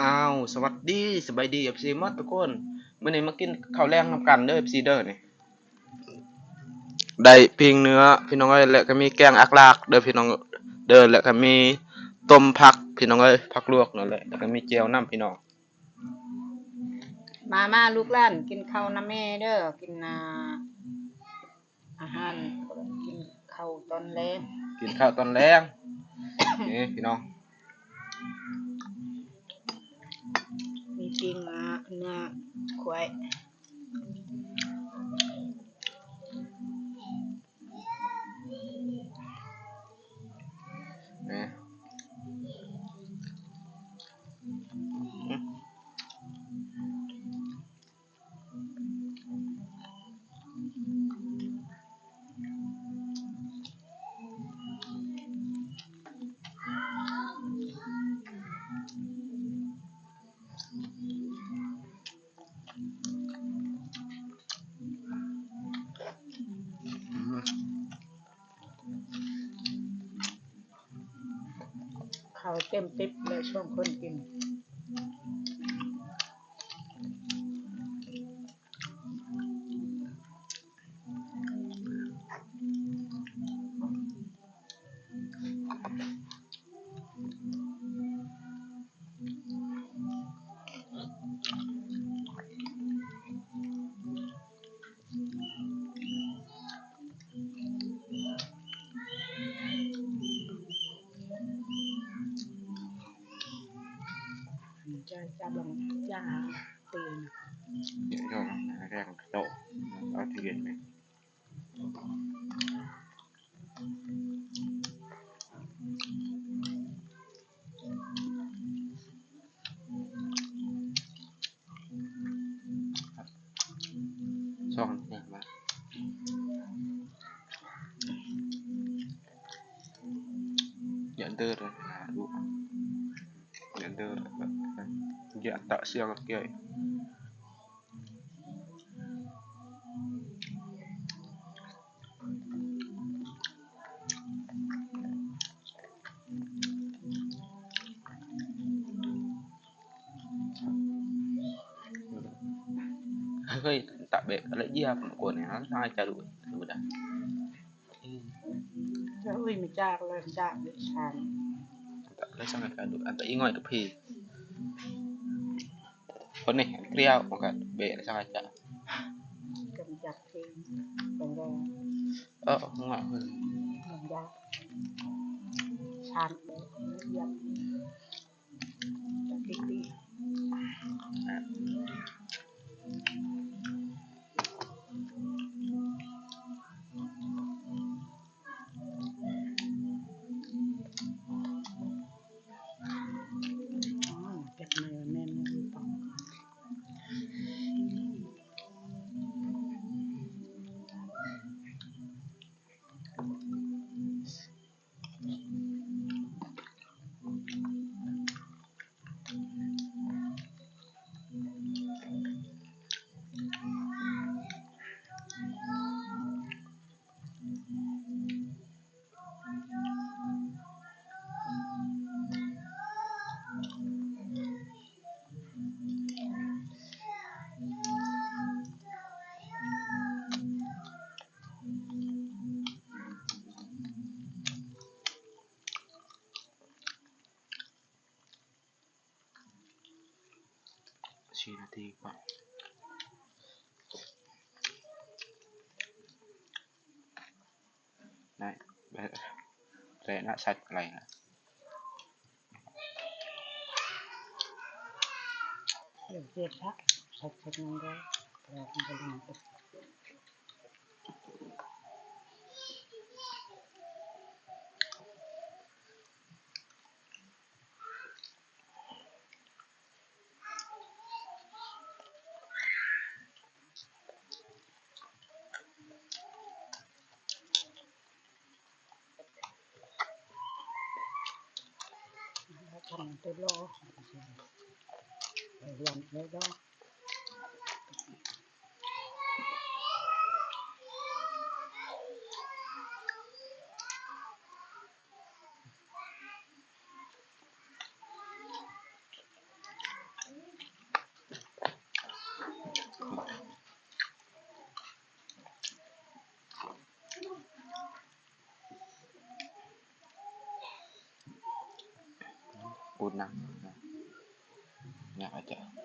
ອ້າວ ສະຫວັດດີ ສະບາຍດີ ເອັຟຊີ ໝົດທຸກຄົນ. ມື້ນີ້ມາກິນເຂົ້າແລງນຳກັນເດີ ເອັຟຊີ ເດີນີ້. ໄດ້ປີ້ງເນື້ອພີ່ນ້ອງເອີຍ ແລະກະມີແກງອັກລາກເດີພີ່ນ້ອງເດີ ແລະກະມີຕົ້ມຜັກພີ່ນ້ອງເອີຍ ຜັກລວກນັ້ນແຫຼະ ແລະກະມີແຈ່ວນຳພີ່ນ້ອງ. ມາ ມາລູກຫຼານ ກິນເຂົ້ານຳແມ່ເດີ ກິນ ອ່າ ອາຫານ ກິນເຂົ້າຕອນແລງ ກິນເຂົ້າຕອນແລງ. ນີ້ພີ່ນ້ອງ ມີປີ້ງ ອ່າ ເນື້ອຄວາຍ. ເຂົ້າເຕັມຕິບເລີຍ ຊ່ວງຄົນກິນ. ຈະ ຈະບັງ ຈະ ຕີນ ເຍາະໆ ແຮງໂຕ ເອົາທີ່ເຢັນໄປ. ຊ່ອງແຮງມາ ຢ່າເດີນ ຫາດູ ຢ່າເດີນ ຢ່າຕະສຽງເກຍ. ເຮີ້ຍ ຕະເບະລະອຽບກວ່ານີ້ ສາຍຈະລຸ ທຳມະດາ. ເອີ ເອີຍ ມາຈາກເລີຍ ຈາກເລີຍ ຊານ ຕະເລຍ ສາຍຈະລຸ ອັນຕະອີງ້ອຍກະພີ ຄົນນີ້ກຽວ ມັນກະເບະ ສາຍຈະ ກຳຈັດເພງ ເອີ ງະ ກຳຈັດ ຊານ ເບະ ອຽບ. ເກັບມາແມ່ນຢູ່ຕອນສີ່ນາທີກວ່າ ໄດ້ ໄດ້ ໄດ້ນະ ສັດໄຫຼນະ. ເກັບຜັກ ສັດ ສັດນັ້ນໄດ້ ແລ້ວມັນກະລົງໄປ. ປູນໜັງ ຍາກອາຈານ.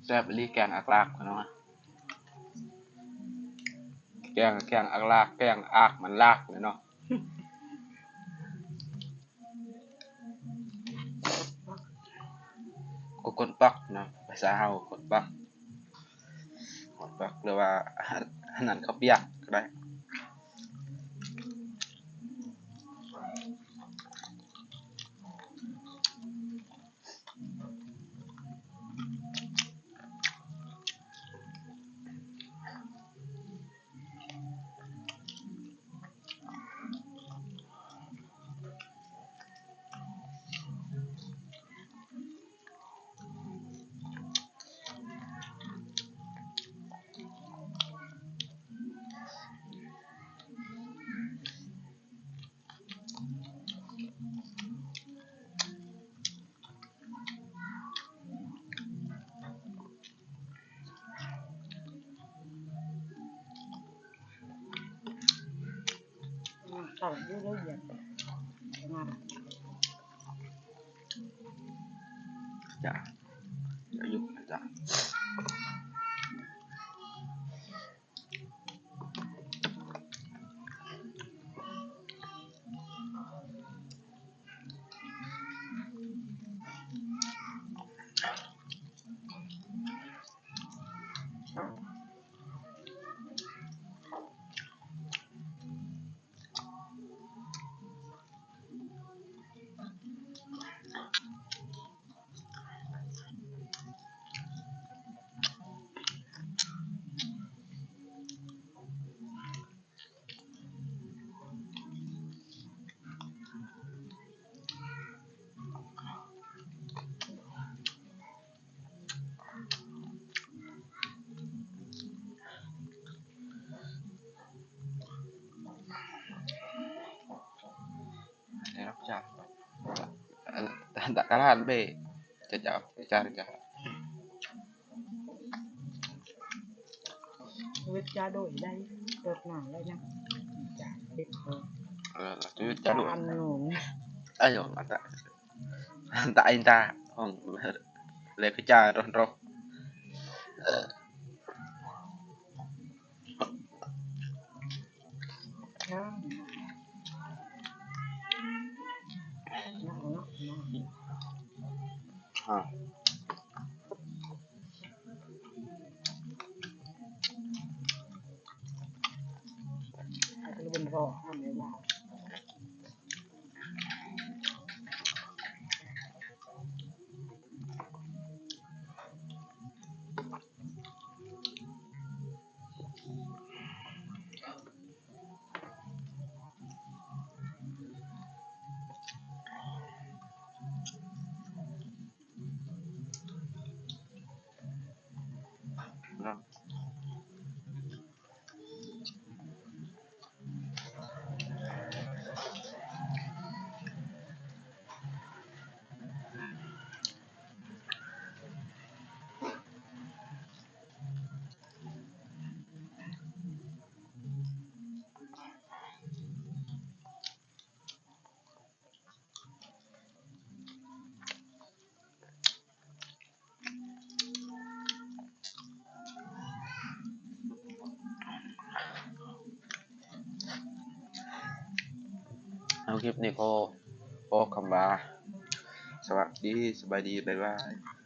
ແຊບອີ່ຫຼີ ແກງອາກລາກເນາະ. ແກງ ແກງອາກລາກ ແກງອາກມັນລາກເລີຍເນາະ. ກໍກົ້ນປັກເນາະ ພາສາເຮົາ ກົ້ນປັກ ກົ້ນປັກ ຫຼືວ່າ ອັນນັ້ນ ເຂົ້າປຽກກໍໄດ້. ອືມ ເຂົ້າຢູ່ລະອຽດ ງາມ ຈ້າ ອາຈານ. ໄດ້ຮັບຈາກ ອັນ ຕະກະລານເບ ຈະ ຈະ ຈະ ຈະ ເວດຈາໂດຍໄດ້ ເປີດໜ້າໄດ້ຍັງ ຈາເປັດເປີດ ເອີ ເວດຈາໂດຍ ອາໂນ ອາໂຍ ອາຕະ ອາຕະ ອາຕະ ຂອງ ເລກະຈາ ໂດນໂດ ຄລິບນີ້ຂໍອອກຄຳວ່າ ສະຫວັດດີ ສະບາຍດີ ບາຍບາຍ.